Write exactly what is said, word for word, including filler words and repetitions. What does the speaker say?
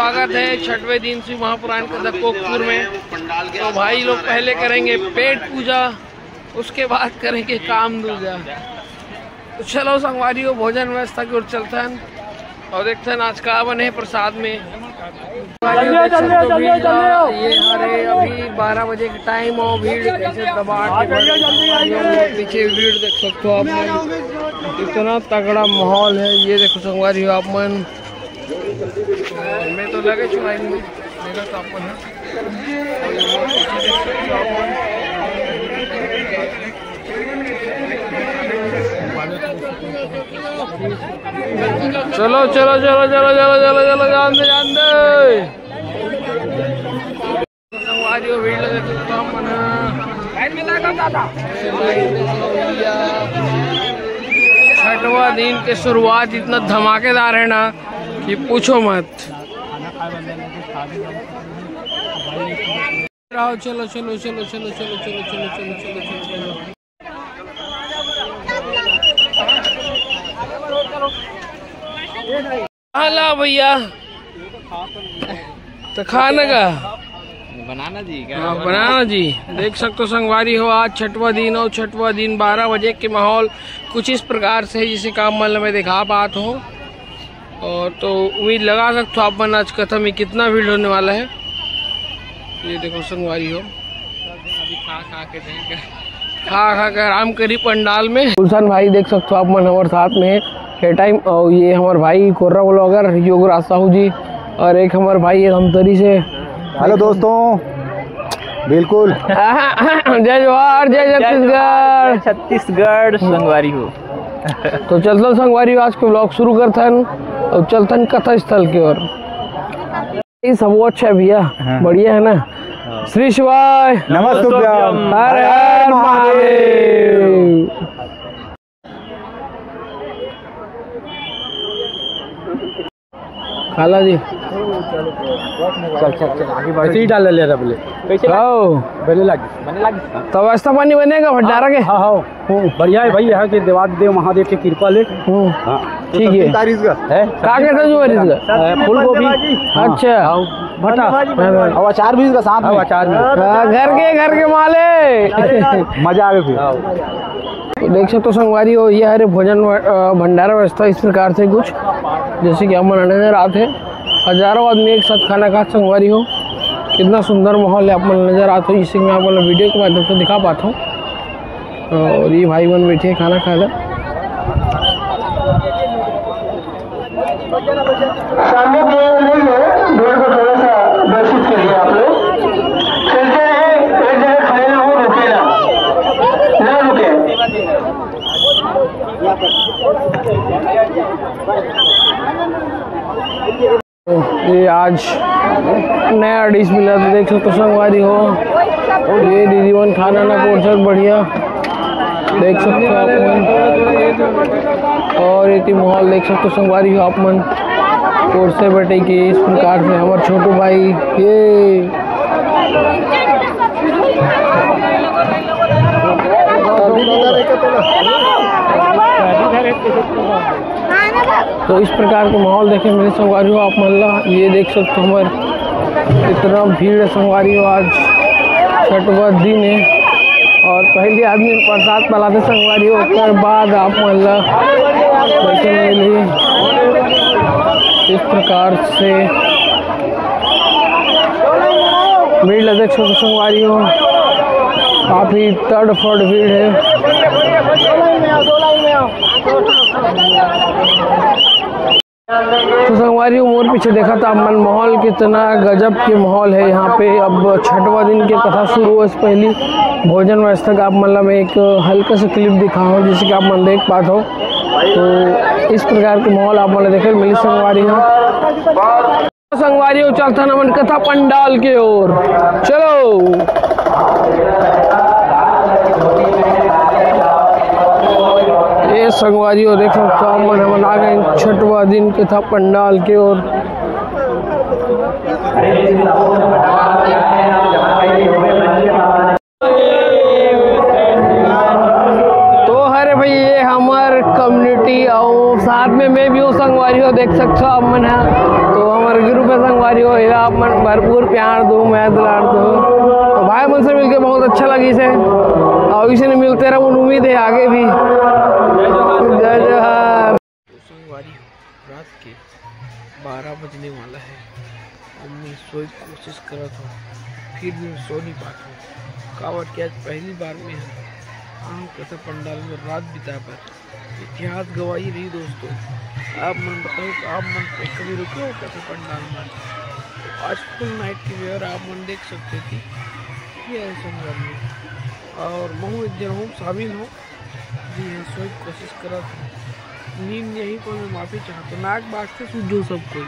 स्वागत है छठवें दिन शिव महापुराण कथा कोकपुर में। तो भाई लोग पहले करेंगे पेट पूजा, उसके बाद करेंगे काम दूजा। तो चलो संगवारी हो, भोजन व्यवस्था की ओर चलथन और देखथन आज का बने हे प्रसाद में। संगवारी हो, देख सकत हो भीड़ ला, ये हरे अभी बारह बजे के टाइम हो, भीड़ कैसे दबा के भरे हे। पीछे भीड़ देख सकत हो आप मन, इतना तगड़ा माहौल है। ये देखो संगवारी हो आप मन, मैं तो लगे छु लाइन में, देखो तो आप मन। चलो चलो चलो चलो चलो चलो चलो, जान दे, जान दे। संगवारी हो, भीड़ लगे तो हम मना। छठवां दिन के शुरुआत इतना धमाकेदार है ना कि पूछो मत। चलो चलो चलो चलो चलो चलो चलो चलो चलो चलो चलो। हाला भैया, तो खाना का बनाना जी, क्या हाँ, बनाना जी। देख सकते हो संगवारी हो, आज छठवां दिन और छठवां दिन बारह बजे के माहौल कुछ इस प्रकार से है, जिसे काम मतलब मैं दिखा पात हूँ। और तो उम्मीद लगा सकते हो आप मन आज कथा में कितना भीड़ होने वाला है। ये देखो संगवारी हो, अभी खा खा के देंगे। खा खा के आराम करी पंडाल में। गुलशन भाई देख सकते हो आप मन हमारे साथ में है ये टाइम, और ये हमारे भाई कोर्रा ब्लॉगर योगराज साहू जी, और एक हमारे भाई है धमतरी से। हेलो दोस्तों, बिल्कुल। जय जोहार, जय छत्तीसगढ़। छत्तीसगढ़ संगवारी हो। तो चलथन संगवारी हो, आज के ब्लॉग शुरू करथन और चलथन कथा स्थल के ओर। ये सब वो अच्छा है भैया, हाँ। बढ़िया है ना? हाँ। श्री शिवाय। नमस्तुभ्यम। हर हर महादेव। खाला जी। चल, चल, चल, आगे बढ़। ऐसे ही डाल ले रहा बोले। कैसे लग-, आओ। बने लगी। बने लगी। तो व्यवस्था पानी बनेगा भंडारा के? हाँ, हाँ। हम्म। बढ़िया है भाई, यहाँ के देवादिदेव महादेव की कृपा ले। हम्म। हाँ। ठीक है। तारीख का है? का के सब्जी बनी इसका? अ, फूल गोभी। अच्छा। हाँ, भट्टा। हाँ, हाँ। और अचार भी इसका साथ में। हाँ, अचार भी। हाँ, घर के, घर के माले। मजा आ गया फिर। तो देख सकते हो संगवारी हो, ये हरे भोजन व-, अ, भंडारा व्यवस्था इस प्रकार से कुछ, जैसे कि आप मन नजर आते हैं, हजारों आदमी एक साथ खाना खात संगवारी हो। कितना सुंदर माहौल है, आप मन नजर आते हो, इसे मैं आप मन वीडियो के माध्यम से दिखा पाता हूँ। और ये भाई मन बैठे हैं खाना खाना। सामने की ओर नहीं है, भीड़ को थोड़ा सा दर्शित कीजिए आप लोग। चलते रहे, एक जगह खड़े ना हो, रुके ना, ना रुके। ये आज नया डिश मिला, तो देख सकते हो संगवारी हो, ये दीदी मन खाना ना परोसत बढ़िया, देख सकते हो आप मन। और ये माहौल देख सकते हो संगवारी हो आप मन, परोसे बैठे के इस प्रकार से हमारे छोटू भाई ये तो इस प्रकार के माहौल देखे मिले संगवारी हो आप मन ला। ये देख सकते हो हमर इतना भीड़ है संगवारी हो, आज छठवा दिन है और पहले आदमी प्रसाद पलाते संगवारी हो, ओकर बाद आप मन ला देखे मिलही इस प्रकार से। भीड़ ला देख सकते संगवारी हो, काफी तड़फड़ भीड़ है। तो संगवारी हो, मोर पीछे देखा था मन, माहौल कितना गजब के माहौल है यहाँ पे। अब छठवां दिन के कथा शुरू हो, इससे पहले भोजन व्यवस्था का आप मन ला मैं एक हल्का सा क्लिप दिखाऊँ, जैसे कि आप मन देख पात हो। तो इस प्रकार के माहौल आप मन ला देखे मिली संगवारी हो। संगवारी हो, चलथन हमन कथा पंडाल के ओर। चलो। ए संगवारी हो, देखो काम मन हमन आ गए छठवा दिन कथा पंडाल के ओर। तो हरे भाई, ये हमर कम्युनिटी और साथ में मैं भी हूँ संगवारी हो, देख सकते हो आप मन है। तो हमर ग्रुप है संगवारी। अरे वो, आप मन भरपूर प्यार दो, मैं दुलार दो। तो भाई मन से मिलके बहुत अच्छा लगिस हे, और इसे मिलते रहो, उम्मीद है आगे भी। जय जोहार। संगवारी हो, रात के बारह बजने वाला है और मैं सोए के कोशिश करत हूँ, फिर भी मैं सो नहीं पाता हूँ। काबर कि आज पहली बार मैं आऊँ कथा पंडाल में रात बिता बर। इतिहास गवाही रही दोस्तों। आप मन बताओ कि आप मन कभी रुके हो कथा पंडाल में? तो आज फुल नाइट की व्यू आप मन देख सकते थे। ये है संगम में, और महू एक जन हूँ, शामिल हूँ। जी हाँ, सोए के कोशिश करत हूँ। नींद नहीं पर मैं माफी चाहता हूँ। नाक बाजते सूझो सब कोई।